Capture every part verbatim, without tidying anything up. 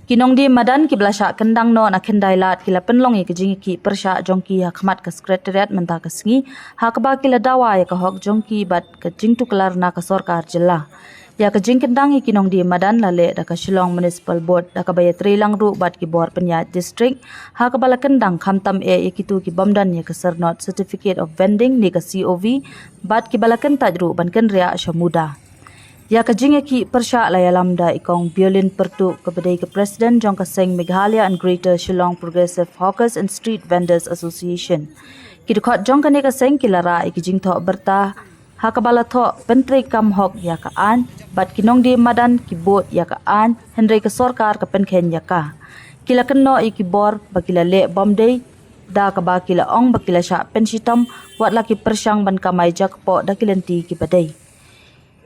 Ki nongdie madan kiba la shah kyndang noh na Khyndailad ki la pynlong ïa ka jingïakhih pyrshah jong ki ha khmat ka Secretariat mynta ka sngi, ha kaba ki la dawa ïa ka hok jong ki bad ka jingtuklar na ka sorkar jylla. Ïa ka jingkyndang ïa ki nongdie madan la leh da ka Shillong Municipal Board da kaba ïatreilang ruh bad ki bor pynïaid district, ha kaba la kyndang khamtam eh ïa kito ki bym don ïa ka syrnod Certificate of Vending ne ka C O V, bad kiba la kyntait ruh ban kynriah sha MUDA. Ïa ka jingïakhih pyrshah la ïalam da i Kong Violin Pyrtuh kaba dei ka President jong ka seng Meghalaya and Greater Shillong Progressive Hawkers and Street Vendors Association. Ki dkhot jong kane ka seng ki la rah ïa ki jingthoh byrta ha kaba la thoh pyntreikam hok ïa ka aiñ bad ki nongdie madan ki bud ïa ka aiñ, hynrei ka sorkar ka pynkheiñ ïa ka. Ki la kynnoh ïa ki bor ba ki la leh bym dei, da kaba ki la ong ba ki la shah pynshitom wat la ki pyrshang ban kamai jakpoh da ki lynti kiba dei.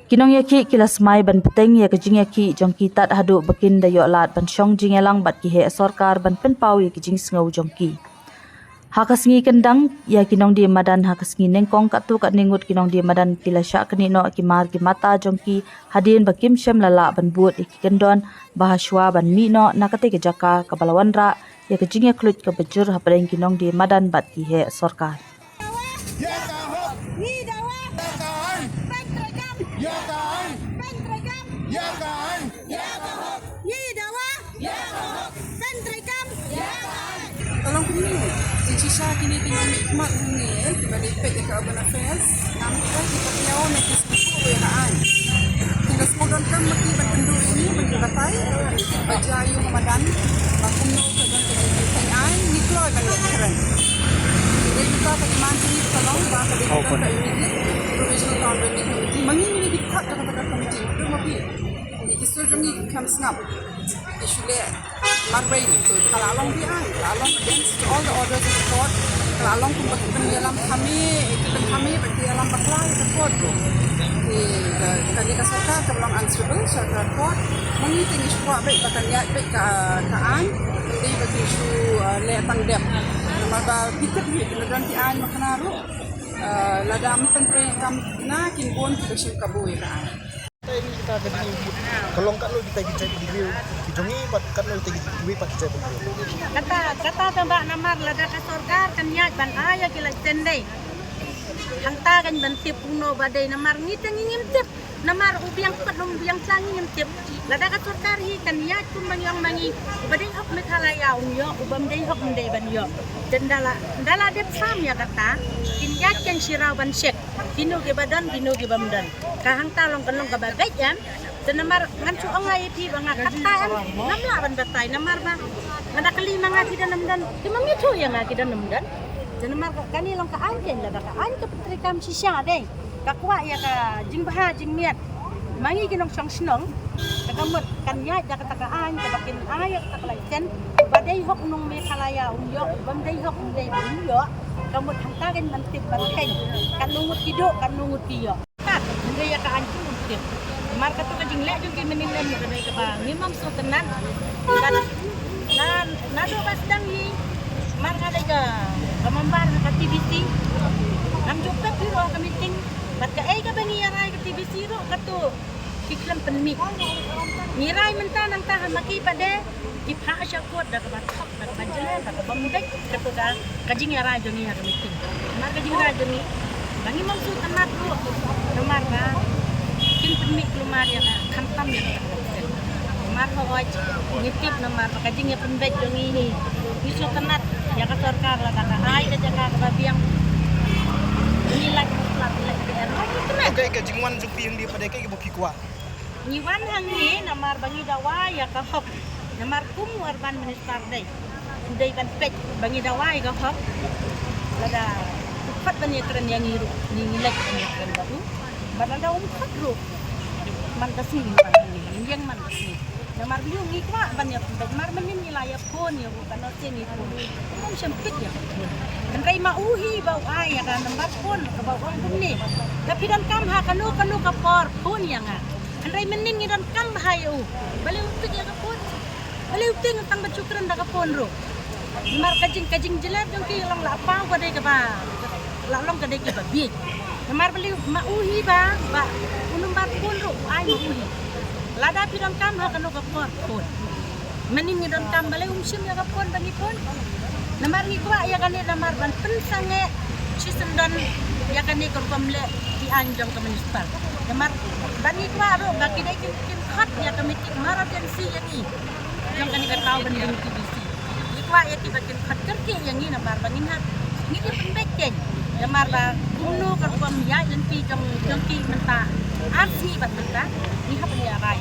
Ki nongïakhih ki la smai ban bteng ïa ka jingïakhih jong ki tad haduh ba kin da ïoh lad ban shong jingïalang bad ki heh sorkar ban pynpaw ïa ki jingsngew jong ki. Ha ka sngi kyndang ïa ki nongdie madan ha ka sngi nyngkong, katto katne ngut ki nongdie madan ki la shah knieh noh ki mar ki mata jong ki hadien ba kim shym la lah ban bud ïa ki kyndon ba ha shuwa ban mih noh na katei ka jaka, kaba la wanrah ïa ka jingïakhluit kaba jur hapdeng ki nongdie madan bad ki heh sorkar. Ngi dawa. Ban treikam. Ban treikam. Ngi dawa. Ban treikam. Ka long kumne, jingshisha kine ki nongmihkhmat hangne, eh, kiba dei peit ïa ka Urban Affairs, ngam trai ki patïaw ne ki sngewthuh ïa ka aiñ. Ki la sngewdonkam ma ki ban kynduh ïa ngi ban batai, ba jia ïa u madan, ba kumno ka don ka jingpynkheiñ aiñ, ngi kloi ban leh kren. Dei kata ka demand jong ngi ka long ba ka dei ka don ka immediate provisional town building committee. Ma ngi ngi dei ki dkhot jong kata ka committee, ngi dei ma phi. Ngi ki sur jong ngi ki khlem sngap. Ki shu leh marwei, to ka la long behind, ka la long against all the orders of the court. Ka la long kumba ki pynïalam khame, ki pynkhame bad ki ïalam bakla ïa ka court. Ki ka, kane ka sorkar ka long answerable sha ka court. Ma ngi te ngi shu kwah beit ba kan ïaid beit ka, ka aiñ. Ym dei ba ki shu, uh, leh tang dep. Namar ba ki tip hi, ki la don ki aiñ ma kane ruh. Uh, lada ym pyntreikam na kin bun kiba shim kabu ïa ka aiñ. Kita ini kita ka ding ka long katno kita ki jaitbynriew ki jong ngi bad katno kita ki kiwei pat ki jaitbynriew. Kata, kata tang ba namar lada ka sorkar kan ïaid ban ai ïa ki lait tendai. Hangta kan ban tip uno ba dei namar ngi te ngi ngim tip. Namar u biang pat u biang tla ngi ngim tip. Lada ka sorkar hi kan ïaid kum ba ngi ong ba ngi. Ba dei hok Meghalaya un ïoh, u bym dei hok un dei ban ïoh. Te nda la, nda la dep sam ïa kata. Kin ïaid kan shiraw ban check. Kino kiba don, kino ki bym don. Ka hangta long kan long kaba beit em. Te namar ngan shu ong ïa phi ba nga katta em. Ngam lah ban batai namar ba nga da kylli ma nga ki don ym don. Ki ma ngi thuh ïa nga ki don ym don. Te namar ka, kane long ka aiñ kein, lada ka aiñ ka pyntreikam shisha dei. Ka kwah ïa ka jingbha jingmiat. Ma ngi ki nongshong shnong. Te ka mut kan ïaid da kata ka aiñ kaba kin ai ïa kata ka license. Ba dei hok nong Meghalaya un ïoh, bym dei hok un dei ban ïoh. Ka mut hangta kan ban tip ban kheiñ. Katno ngut ki duh, katno ngut ki ïoh. Tat, hynrei ïa ka aiñ kim tip. Namar katu ka jingleh jong ki mynnin lem ka dei kaba ngim ym sngewtynnat. Bad na, naduh ba sdang hi, namar nga dei ka, ka member ka T B C. Ngam ju pep hi ruh ha ka meeting. Bad kaei kaba ngi ïa rai ka T B C ruh katu ki khlem pynmih. Ngi rai mynta nangta ha ma ki pat de. Ki phah sha court da kaba thok, da kaba jylliew, da kaba beit, katu ka, ka jingïarai jong ngi ha ka meeting. Namar ka jingrai jong ngi, ba ngim ym sngewtynnat ruh, namar ba kin pynmih kulmar ïa ka, khamtam ïa ka. Namar hooid, ngi tip namar ba ka jingïapynbeit jong ngi hi. Ngi sngewtynnat ïa ka sorkar lada ka ai ka jaka kaba biang. Ngi lait, lait, lait, lait. Ka jingwan jong phi hangne pat de kaei kaba phi kwah? Ngi wan hangne namar ba ngi dawa ïa ka hok. Namar kum u urban minister dei. U dei ban peit ba ngi dawa ïa ka hok. Lada u khot ban ïakren ïa ngi ruh, ngi, ngi leit ban ïakren bad u. Bad lada um khot ruh, man ka sngi ngi wan hangne, ngi ïeng man ka sngi. Namar ba ngi kwah ban ïa pynpeit, namar mynnin ngi la ïa phone ïa u, kano sien ngi phone. Ym shym peit ïa ka phone. Hynrei ma u hi ba u ai ïa ka number phone kaba u ong kumne. Lada phi donkam ha kano kano ka por, phone ïa nga. Hynrei mynnin ngi donkam bha ïa u. Balei u peit ïa ka phone? Balei u tieng tang ban shu kren da ka phone ruh? Namar ka jing, ka jingjyllep jong ki long la paw ka dei kaba, la long ka dei kaba bieit. Namar balei ma u hi ba, ba u number phone ruh u ai ma u hi. Lada phi donkam ha kano ka por, phone. Mynnin ngi donkam balei um shim ïa ka phone ba ngi phone. Namar ngi kwah ïa kane namar ban pynsangeh shisyndon ïa kane ka rukom leh ki aiñ jong ka municipal. Namar ba ngi kwah ruh ba ki dei kin kin khot ïa ka meeting emergency ïa ngi jong kane ka thaw ban ring T D C. Ngi kwah ïa ki ba kin khot kyrkieh ïa ngi namar ba ngin hap ngi dei pynbeit kein. Namar ba kumno ka rukom ïaid lynti jong jong ki mynta ar sngi bad mynta ngi hap ban ïa rai.